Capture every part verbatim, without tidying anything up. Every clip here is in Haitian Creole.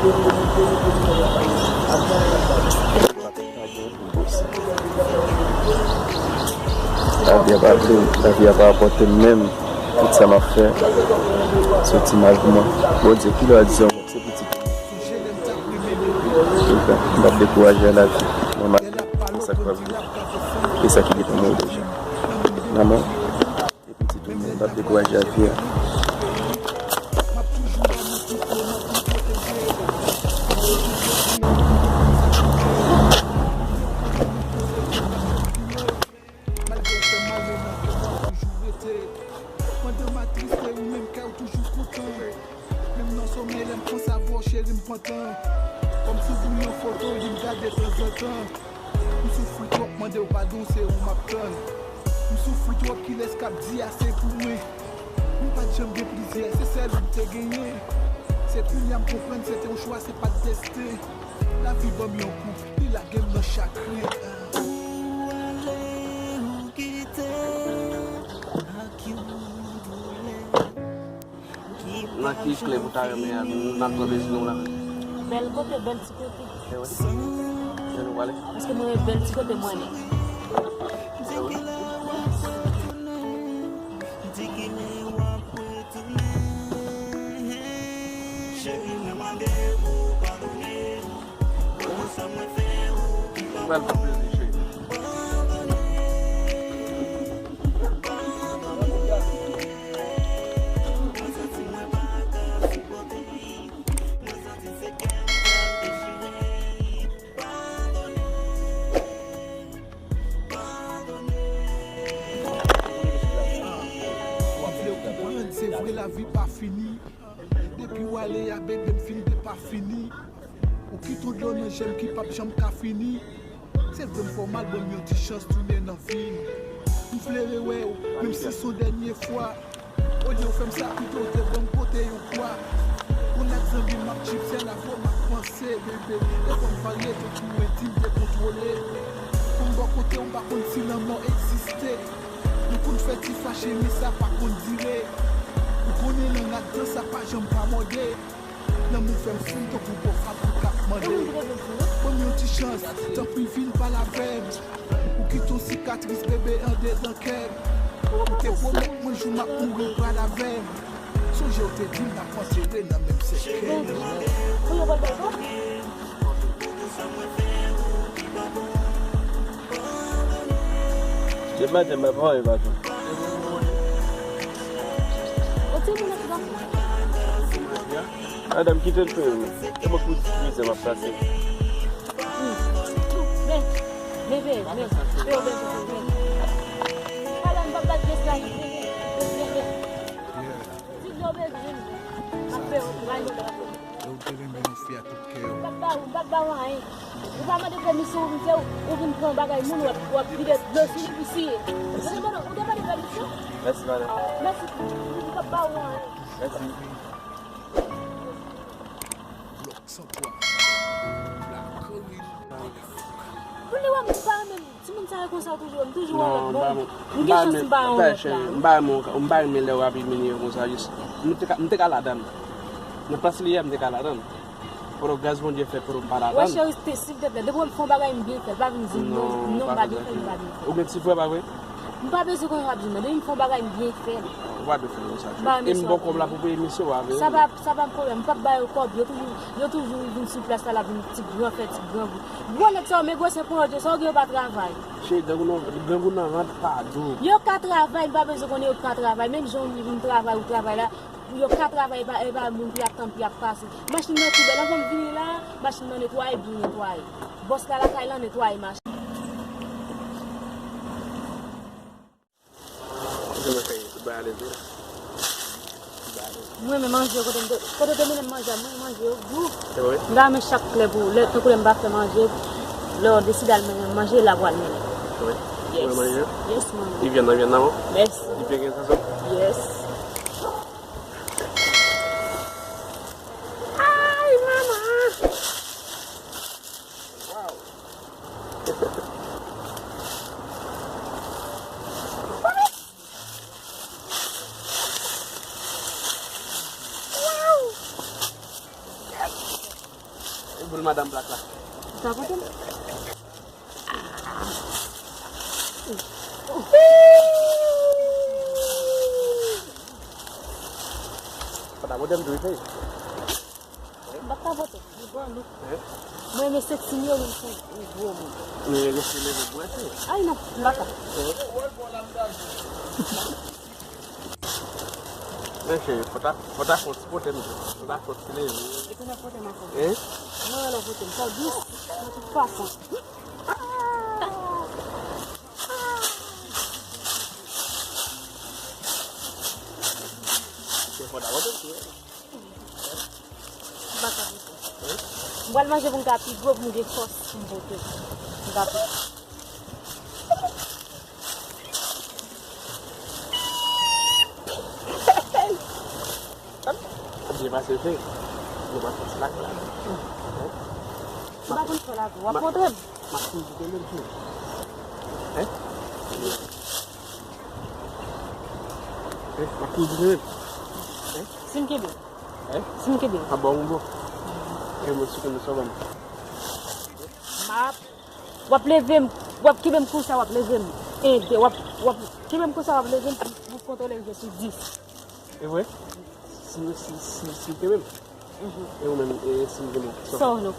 Lavi a pa vle, lavi a pa rapòte m menm. Tout sa m ap fè, se ti mal pou mwen. Bondye, kilè w a di yon moun se pitit ou? M p ap dekouraje a lavi. Mwen, m ap, se sa k pral vini. E sa ki gentan mouri deja. Manman. Epi ti tou, m p ap dekouraje ak vi a. Malgre w fè m ale nan kè m, w ap toujou rete. Pandan m ap triste, ou menm kè w toujou kontan. Menm nan somèy, lè m panse avè w, cheri, m pantan. Kòm souvni yon foto, li m gade tanzantan. M soufri twòp, mande w padon, se ou m ap tann. M soufri twòp, kilès k ap di ase pou mwen? M pa t janm gen plizyè, se sèl ou m te genyen. Se kounye a m konprann, se te yon chwa, se pa t desten. Lavi ban m yon kou, li lage m nan chagren. Ou ale, ou kite, ak yon doulè. Nan ki klen ou ta renmen al, n ap pran plezi nou la? Bèl kote, bèl ti kote. E wi. Kote nou prale? Paske mwen renmen bèl ti kote mwen renmen. E wi. Ou pral pran plezi, cheri. W ap vle w konprann, se vre lavi pa fini. Depi w ale a, bebe, m fin depafini. Ou kite yon dlo nan je m ki p ap janm ka fini. Se vre m fè w mal, ban m yon ti chans tounen nan vi m. M vle rewè w, menm si se yon dènye fwa. Olye w fè m sa, pito w te ban m pote yon kwa. Ou nèk zanmi m ap tchip, sèl avè w m ap panse, bebe. Devan m varye, tankou entim dekontwole. Pou m bò kote w, m pa konn si lanmò egziste. Nou konn fè ti fache, men sa pa konn dire. Ou konnen lang ak dans, sa pa janm pa mòde. Lanmou fè m fou tankou bòf Afrik k ap mande. Ban m yon ti chans, tanpri vin pale avè m. Ou kite yon sikatris, bebe, andedan kè m. Ou te pwomèt mwen jou m ap mouri, w pral avè m. Sonje w te di m n ap antere nan menm sèkèy. Pou yo pa bay kòb? Depi maten, m pa fè anyen, patwon. O timoun nan ki pa fè. Madanm, kite l fè yo. Se mwen k pou di mizè m ap pase. Hmm. Men, men, men, men. Fè yo bèl, bèl, bèl. Madanm, pa bat pyès la. Men, men, men. Ti dlo bezwen, men. M ap fè yo, bay yo la. E ou te renmen yon fi a tout kè w. M p ap ba ou, m p ap ba ou anyen. Ou pa mande pèmisyon, ou vin fè, ou vin pran bagay moun, w ap, w ap vide dlo sou li pou siye. Ou te mande, ou te mande pèmisyon? Mèsi, madanm. Mèsi. M p ap ba ou anyen. Mèsi. Pou li wè m pa renmen timoun sa yo konsa toujou, m toujou avèk bon. M gen chans m pa yon lòt la. M pa renmen, m pa renmen lè w ap imilye yo konsa, jis. M te ka, m te ka ladann. Nan plas li ye a, m te ka ladann. Pandan gras Bondye fè pou m pa ladann. Wè, cheri, te, silteplè, depi w fè yon bagay, m byen fè l. Pa vin di m non, non, m pa byen fè l, m pa byen fè l. Ou gen ti frè, pa vre? M pa bezwen konnen w ap di m nan. Depi m fè yon bagay, m byen fè l. Ou pa dwe fè l konsa. E m ba w kòb la pou peye misye w a, vre? Sa pa, sa pa pwoblèm. M p ap ba yo kòb. Yo toujou, yo toujou vin sou plas la, la vin ti gran, fè ti grangou. Gwo nèg sa yo, men gwosè pran yo, sa yo gen yo pa travay. Cheri, grangou nan, grangou nan vant pa dou. Yo ka travay, m pa bezwen konnen yo ka travay. Menm jan w vin travay, ou travay la, yo ka travay, e pa, e pa moun pou y ap tann pou y ap pase. Machin nan tou bèl. Anvan m vini la, machin nan netwaye, byen netwaye. Bòs la lakay lan netwaye machin. Mwen renmen manje, kote m te, kote w te mennen m manje a, mwen manje yo gou. M ta renmen chak lè pou, lè, tankou lè m pa fè manje, lè w deside al mennen m manje, la pou al mennen. Yes. Yes, manman. Li vyann nan vyann nan, wi. Mèsi. Li byen gen sazon. Yes. Ay, manman. Wow. Pou l madanm plak la. Sa pote m. Fò ta pote m tou, wi. M pa t ka pote. Mwen renmen sexy yo, menm si gwo moun. Men rete leve bwè tou. Ay non, m pa ka. Men cheri, fò ta, fò ta fè yon ti pote m tou. Fò ta fè yon ti leve. E tou mwen pote m ankò. Hein? Mwen wè lè w pote m. Fò w dous, nan tout fason. Fò ta pote m tou, hein? M pa ka pote. M pral manje pou m ka pi gwo, pou m gen fòs pou m pote. M ka pote. Byen pase, fè. Nou pa fè slak la. M pa konn fè la, w ap montre m. M ap toujou kenbe l tou. Hein? Hein? M ap toujou kenbe l. Hein? Si m kenbe. Hein? Si m kenbe. A bon, bon. E mwen si kenbe sa ban m. M ap, w ap leve m, w ap kenbe m konsa, w ap leve m. En, de, w ap, w ap kenbe m konsa, w ap leve m pou, pou kontwole m jis sou dis. E vre? Si, si, si, si m kenbe m? Mhm. E ou menm, e si m kenbe m? Sa w non.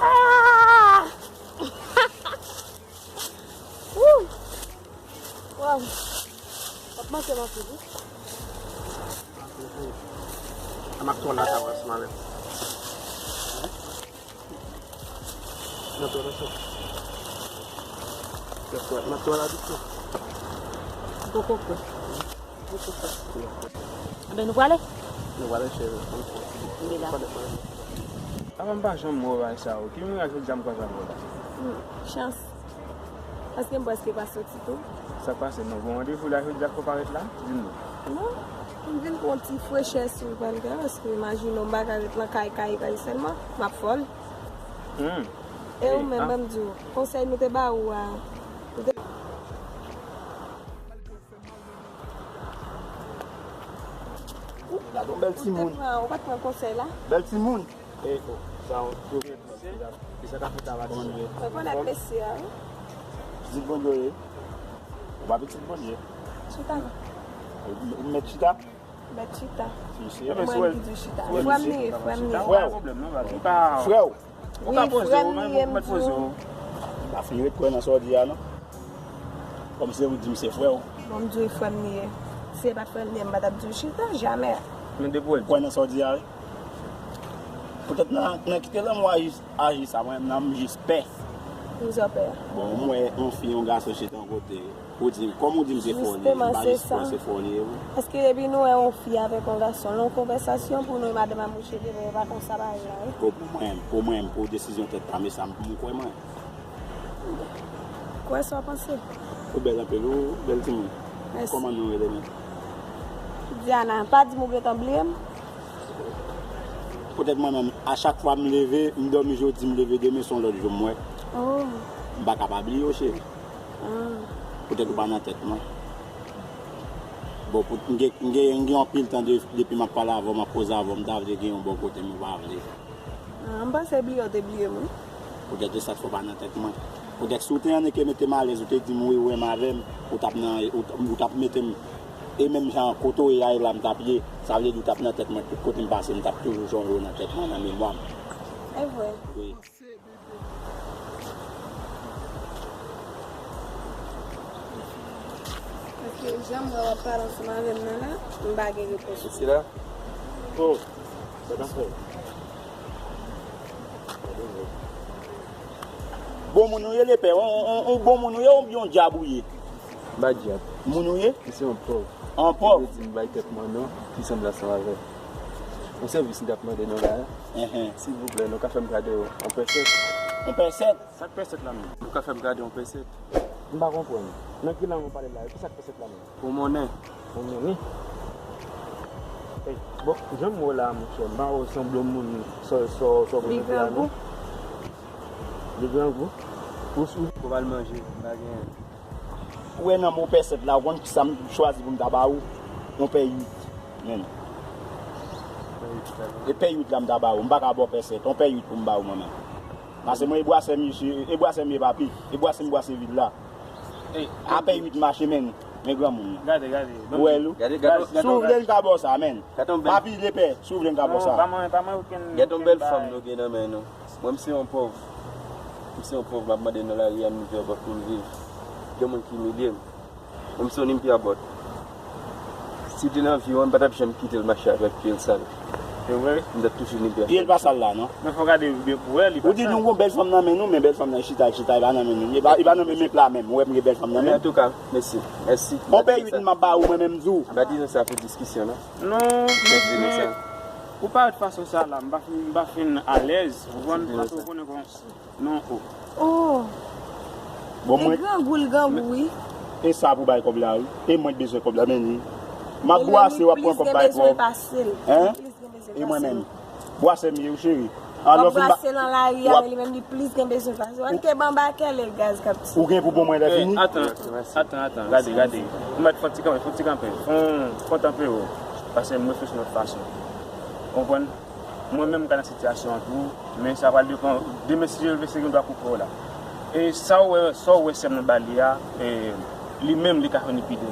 Ah! Woo! Waw. W ap manke m anpil, wi. Ann ap tounen ansanm avè m. N ap tounen ansanm. N ap tounen, n ap tounen la, doucement. Poko kwè. Poko kwè. Enben, nou prale? Nou prale, cheri. Ann fè yon ti. Ann la. Pale, pale. Apa m pa janm wè w bagay sa yo. Ki mirak jodi a m kwaze avè w la? Hmm, chans. Paske m prèske pa soti tou. Sa k pase? Nou gen yon randevou la jodi a k fè w parèt la? Di m non. Non, m vin pran yon ti frechè sou pral gen, paske imajine w, m pa ka ret nan kay, kay, kay sèlman. M ap fòl. Hmm. E ou menm, ban m di w, konsèy nou te ba ou a, nou te Gade yon bèl timoun. Ou te pran, ou pa t pran konsèy la? Bèl timoun. E, o, sa yon pwoblèm. Ki sa k ap fèt avè timoun? Mwen konnen mesye a, wi. Pitit Bondye w ye? Ou pa pitit Bondye? Chita non. Ou, ou mèt chita? Mèt chita. Mwen ki di chita. Frè m li ye, frè m li ye. Frè w. Frè w. Ou ka poze w, men ou mèt poze w. M pa fin ret kwè nan sa w di a non. Kòmsi se ou di m se frè w. Bon, m di w e frè m li ye. Si se pa t frè m li ye, m pa t ap di w chita, jamè. Men depi w kwè nan sa w di a, wi. Poutèt nan, nan kite lanmou aji, aji sa, mwen menm nan m jis pè. Kisa w pè a? Bon, m wè yon fi, yon gason chita yon kote. Ou di m, kòm ou di m se fò li ye, m pa jis kwè se fò li ye, wi. Paske depi nou wè yon fi avèk yon gason, nan yon konvèsasyon pou nou, madanm a mouche devan, e pa konsa bagay la, wi. Bon, pou mwen, pou mwen, pou desizyon tèt pa m, e sa m, m kwè mwen. Kwè sa w panse. Ou bèl anpil, ou bèl timoun. Mèsi. Kòman non w rele menm? Diana, pa di m ou gentan bliye m. Poutèt mwen menm, a chak fwa m leve, m dòmi jodi, m leve demen, se yon lòt jou m wè. Oh. M pa ka pa bliye w, cheri. Ah. Poutèt ou pa nan tèt mwen. Bon, pou, m gen, m gen, m gen anpil tan de, depi m ap pale avè w, m ap koze avè w, m ta vle gen yon bò kote m, ou pa vle. Ah, m panse bliye w te bliye m, wi. Poutèt se sa k fè w pa nan tèt mwen. Poutèt si w te annik mete m alèz, ou te di m wi, ou renmen avè m, ou t ap nan, ou, ou t ap mete m, e menm jan kote w ye a, e la m t ap ye. Sa vle di ou t ap nan tèt mwen, tout kote m pase, m t ap toujou sonje w nan tèt mwen, nan memwa m. E vre. Wi. Paske jan m wè w ap pale ansanm avè m nan la, m pa gen repons. Mesye la? Oh, sa k ap fè? Bon moun ou ye, lepè? On, on, on bon moun ou ye oubyen on dyab ou ye? M pa dyab. Moun ou ye? M se yon pòv. Yon pòv? Yo di m bay tèt mwen non, ki sanble ansanm avè w. Yon sèvis m t ap mande nou la. Enhen. Silvouplè, nou ka fè m kado yon pèsèt? Yon pèsèt? Sa k pèsèt la menm? Nou ka fè m kado yon pèsèt? M pa konprann. Nan ki lang ou pale la? Ki sa k fè sèt la menm? Pou monnen. Pou monnen? Ey, bon, jan m wè w la, monchè, m pa wè w sanble yon moun sa, sa, sa w bezwen fè a, non. Li grangou. Li grangou? Ou sou? Pou m al manje, m pa gen. Ou wè nan men w pè sèt la, ou konn kisa m chwazi pou m ta ba ou? Yon pè uit, menm. Pè uit la, non. E pè uit la m ta ba ou, m pa ka ba w pè sèt, yon pè uit pou m ba ou, mwen menm. Paske mwen, e bwasè m ye, e bwasè m ye, papi. E bwasè m bwase vil la. Ey, apre uit mache, menn. Men granmoun nan. Gade, gade. Ou wè l ou? Gade, gade, gade. Si w vle, m ka ba w sa, menn. Gade yon bèl. Pa pile pè, si w vle, m ka ba w sa. Non, pa mwen, pa mwen, okenn, okenn bagay. Gade yon bèl fanm nou gen nan men nou. Mwen, m se yon pòv. M se yon pòv, m ap mande nan lari a, m vin fè bòt pou m viv. Gen moun ki imilye m. Mwen, m se yon imilye bòt. Si w te nan vi w, m pa t ap janm kite l mache avèk pye l sal. Se vre? M t ap toujou imilye. Pye l pa sal la, non. Men fò w gade byen pou wè, li pa sal. Ou di nou gon bèl fanm nan men nou, men bèl fanm nan chita, chita, li pa nan men nou. Li pa, li pa nan men, men pla menm. Ou wè m gen bèl fanm nan men m. Antouka, mèsi. Mèsi. Yon pè uit m ap ba ou, mwen menm, m di w. M pa di nou sa pou diskisyon, non. Non, men, men, ou parèt fason sa la, m pa fin, m pa fin alèz, ou konprann? Paske ou konnen kon Non, o. Oh. Bon, mwen grangou, l grangou, wi. E sa pou bay kòb la, wi. E mwen k bezwen kòb la, men li. M ap bwase, w ap pran kòb bay kòb. Hein? E mwen menm. Bwasè m ye, wi, cheri. Alò, fin ba. W ap bwase nan lari a, men li menm li plis gen bezwen pase w. Ann ke ban bakèl e gaz k ap ti. Ou gen pou bon mwen lè fini? Atan, atan, atan. Gade, gade. Ou mèt fon ti kanpe, fon ti kanpe. Fon, fon tanpe w. Paske m reflechi yon lòt fason. Konprann? Mwen menm m ka nan sitiyasyon an tou, men sa pral depann. Demen, si Dye vle, se gen dwa koupe w la. E sa w wè, sa w wè sè m nan ba li a, e, li menm, li ka fè ni pi de.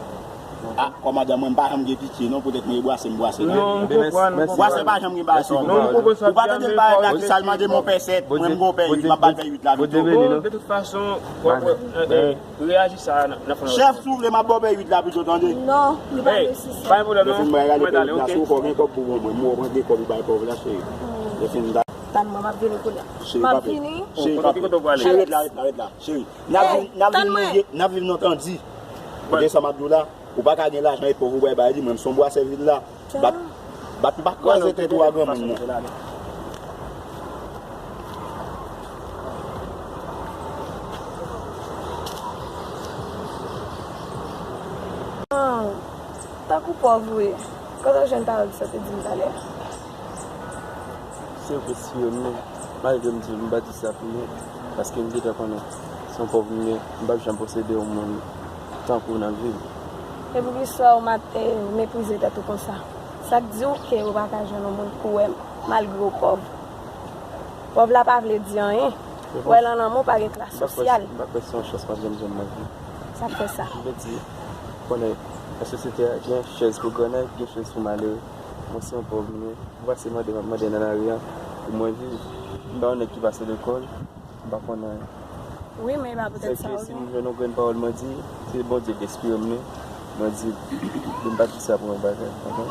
A, kòmandan, mwen, m pa janm gen pitye, non, poutèt mwen, e bwase m bwase la. Non, m konprann, m konprann. Bwase pa janm gen bagay sa. Non, m konpran sa w di a, men fò w di. Ou pa tande bagay la ki sal mande m yon pè sèt, mwen, m gen yon pè uit, m ap ba l pè uit la pito. Bon, de tout fason, w ap, e, e, Reyaji sa nan, nan fon. Chèf, si w vle, m ap ba w pè uit la pito, tande. Non, li pa nesesè. Hey, pa gen pwoblèm, non. Lè fin bay gade pè uit la, si w fò gen kòb pou bon mwen. Mwen pran de kòb ou bay pòv la, cheri. Lè fin da. Tann mwen, m ap vini kounye a. Cheri, pa pè. M ap vini. Cheri, pa pè. Cheri, ret la, ret la, ret la, cheri. N ap viv, n ap viv nan, n ap viv nan tandi. Ou gen sa m ap di w la? Ou pa ka gen lajan e pòv ou bay bay li, mwen, m se yon bwasè vil la. Bat, bat, bat, kraze tèt ou a granmoun nan. Ah, tankou pòv ou ye. Kote w jwenn pawòl sa w te di m talè a? Se vre, si yo menm. Malgre m di m pa di sa pou nou, paske m gentan konnen se yon pòv m ye, m p ap janm posede yon moun tankou w nan vi m. E poukisa w mat, e, meprize tèt ou konsa? Sa k di w ke ou pa ka jwenn yon moun k ou wè malgre w pòv? Pòv la pa vle di anyen. Ou wè, nan lanmou pa gen klas sosyal. M pa kwè se yon chans m ap janm jwenn nan vi m. Sa k fè sa? M vle di, konnen nan sosyete a, gen chèz pou grannèg, gen chèz pou malere. Mwen se yon pòv m ye. M pase mande, m ap mande nan lari a pou mwen viv. M pa yon nèg ki pase lekòl, m pa konn anyen. Wi, men e pa poutèt sa ou di. Sèke si m jwenn yon grenn pawòl mwen di, se Bondye ki enspire m li. Mwen di, pou m pa di sa pou yon bagay, konprann?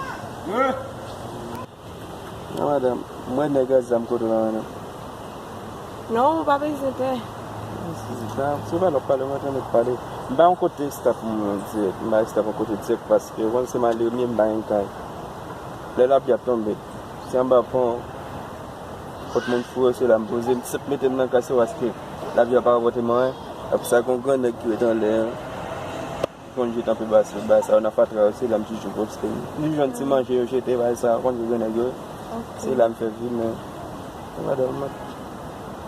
Non, madanm, m wè nèg ak zam kote w la, madanm. Non, ou pa bezwen pè. Si, si, si, si w pa lòk pale, mwen tann ou k pale. M pa yon kote stap mwen dirèk, m pa stap yon kote dirèk paske ou konn se malere m ye, m pa gen kay. Lè lapli ap tonbe, se anba pon, kot moun foure, se la m poze m, sèt mete m nan kay, se paske lapli a pa rapòte m anyen. Apre sa, gen yon grannèg ki ret anlè an. Konn jwe tanpe bas, bagay sa yo nan fatra yo, se la m toujou poste. M jwenn ti manje yo jete, bagay sa yo, konn jwe grenèg yo. Ok. Se la m fè vi, men, madanm, mwen.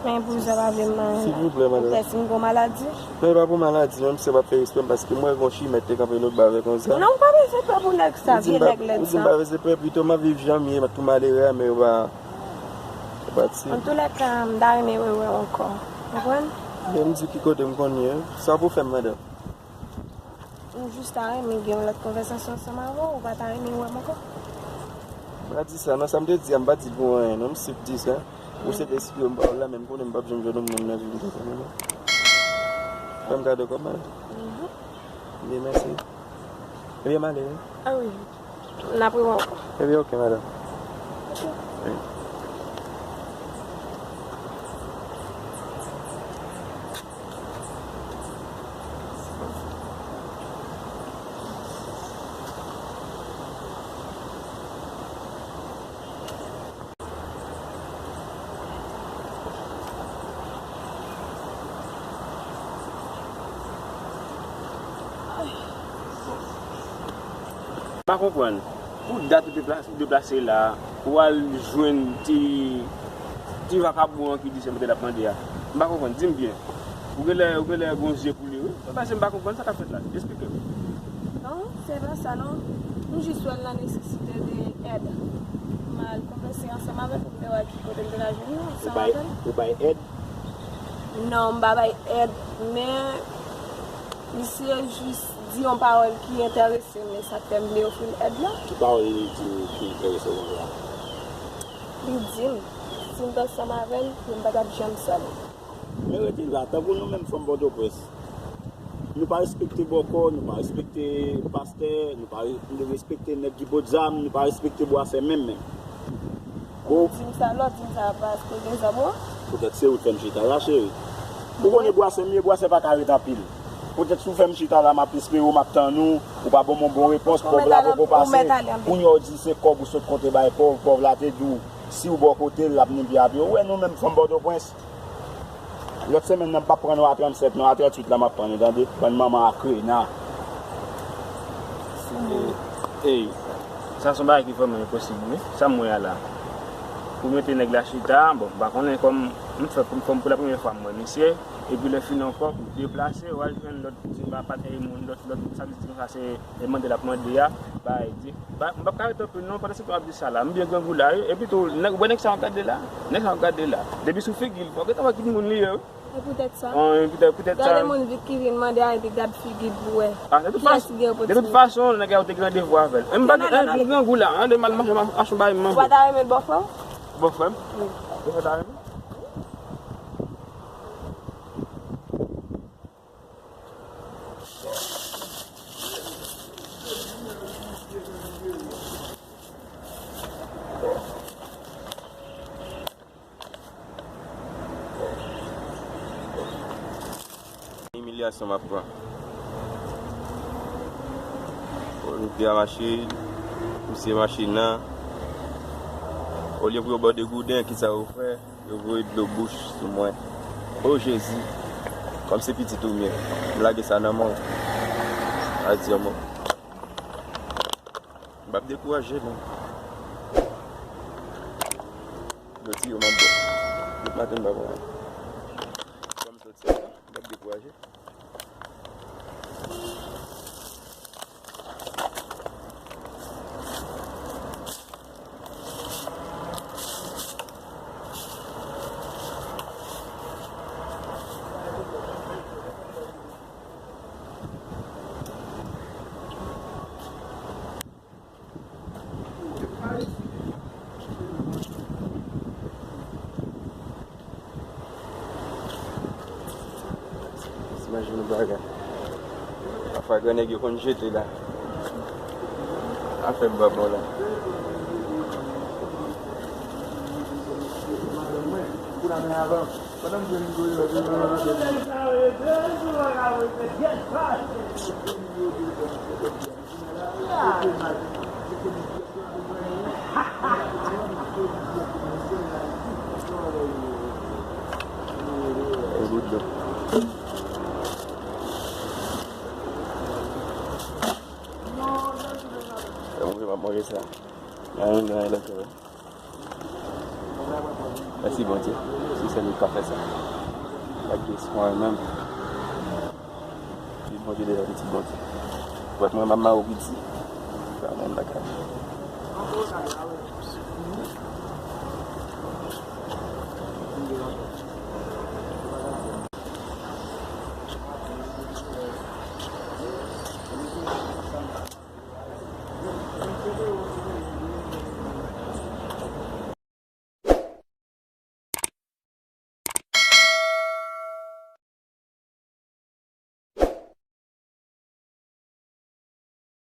Men pou sa pa vle m, silvouplè, madanm. Ou pè si m gon maladi? Non, e pa pou maladi, non, misye p ap fè respè m, paske m wè gon chimè te kanpe lòt bò avèk yon zam. Non, ou pa bezwen pè pou nèg sa, vye nèg lèd sa. Ou di m pa bezwen pè, pito m ap viv jan m ye, tou malere a, men yo pa, yo pa ti. Antoulèka, m ta renmen wè w ankò. Konprann? Men m di ki kote m konn ye. Sa w pou fè m, madanm? M jis ta renmen gen yon lòt konvèsasyon ansanm avè w, ou pa ta renmen wè m ankò? M pa di sa, non, sa m te di a, m pa di l pou anyen, non, m sip di sa. Ou se te esplike m pawòl la, men m konnen m p ap janm jwenn yon moun nan vi m, tande, non. Fè m kado kòb, madanm. Mhm. Byen, mèsi. Ebyen, m ale, wi. A wi. N ap rewè ankò. Ebyen, oke, madanm. Oke. Wi. M pa konprann. Pou dat ou deplase, ou deplase la, ou al jwenn ti, ti vakabon an ki di se mande l ap mande a. M pa konprann. Di m byen. Ou genlè, ou genlè gon zye pou li, wi. Paske m pa konprann sa k ap fèt la. Esplike m. Non, se pa sa, non. M jis wè l nan nesesite de èd. M al konvèse ansanm avè l pou m te wè ki kote m te ka jwenn li ansanm avè l. Ou bay èd? Non, m pa bay èd, men misye jis di yon pawòl ki enterese m, e sa k fè m vle ofri l èd la. Ki pawòl li di w ki enterese w konsa? Li di m, si m t ansanm avè l, yo m pa t ap janm sèl. Men rete la, tankou nou menm fanm Pòtoprens, nou pa respekte bòkò, nou pa respekte pastè, nou pa re-, nou respekte nèg ki pot zam, nou pa respekte bwasè menm menm. Ou di m sa, lè w di m sa, paske w gen zam ou? Poutèt se ou t fè m chita la, cheri. Ou konnen bwasè m ye, bwasè pa ka ret anpil. Poutèt si w fè m chita la, m ap espere w, m ap tann ou, ou pa ban m yon bon repons, pòv la poko pase. Kounye a w di se kòb ou sot konte bay pòv, pòv la te di w, si w bò kote l, l ap ni pye a pye. Ou wè nou menm fanm Pòtoprens, lòt semèn nan, m p ap pran nou a tranntsèt non, a tranntuit la m ap pran nou, tande? Bann manman akrena. Ey, ey, sa se yon bagay ki vrèman enposib, wi. Sa m wè a la. Pou mete nèg la chita, bon, m pa konnen kòm m fè pou m, pou la premyè fwa m wè misye, epi lè fini ankò, pou deplase, w al jwenn lòt, se pa patnè moun, lòt, lòt, sa vle di konsa, se e mande l ap mande a, bay di. Ba, m p ap ka ret anpil non, pandan se tan w ap di sa la. M byen grangou la, wi. Epi tou, nèg, wè nèg sa w ap gade la. Nèg sa w ap gade la. Depi sou figi l, fò w gentan wè ki moun li ye, wi. E poutèt sa? An, poutèt, poutèt sa. Gade moun vit ki vin mande a, epi gad figi l pou wè. Ah, de tout fason, de tout fason, nèg la ou te gen randevou avè l. E m pa gen, e, pou grangou la, an, de m al manje, m al achte yon bagay m manje. Ou pa ta renmen l bò frè w? Bò frè m? Wi. Bò frè ta renmen? Imilyasyon m ap pran. Olivia mache, pouse machin nan. Olye pou yo ba w de gouden, kisa yo fè? Yo voye dlo bouch sou mwen. O Jezi, kòm se pitit ou m ye, m lage sa nan men w. Adye mo. M p ap dekouraje non. Yo tiye m anba. Depi maten m pa pran anyen. Kòm soti a, m p ap dekouraje. Imajine yon bagay. Pafwa grannèg yo konn jete la. Afè m pa bon la. Mwen pa manje sa. Nan, nan, nan, nan. Mèsi Bondye. Se sèl ou k ka fè sa. Pa gen espwa menm. Di Bondye deja pitit Bondye. Wè mwen m ap mare w piti. Sa menm bagay.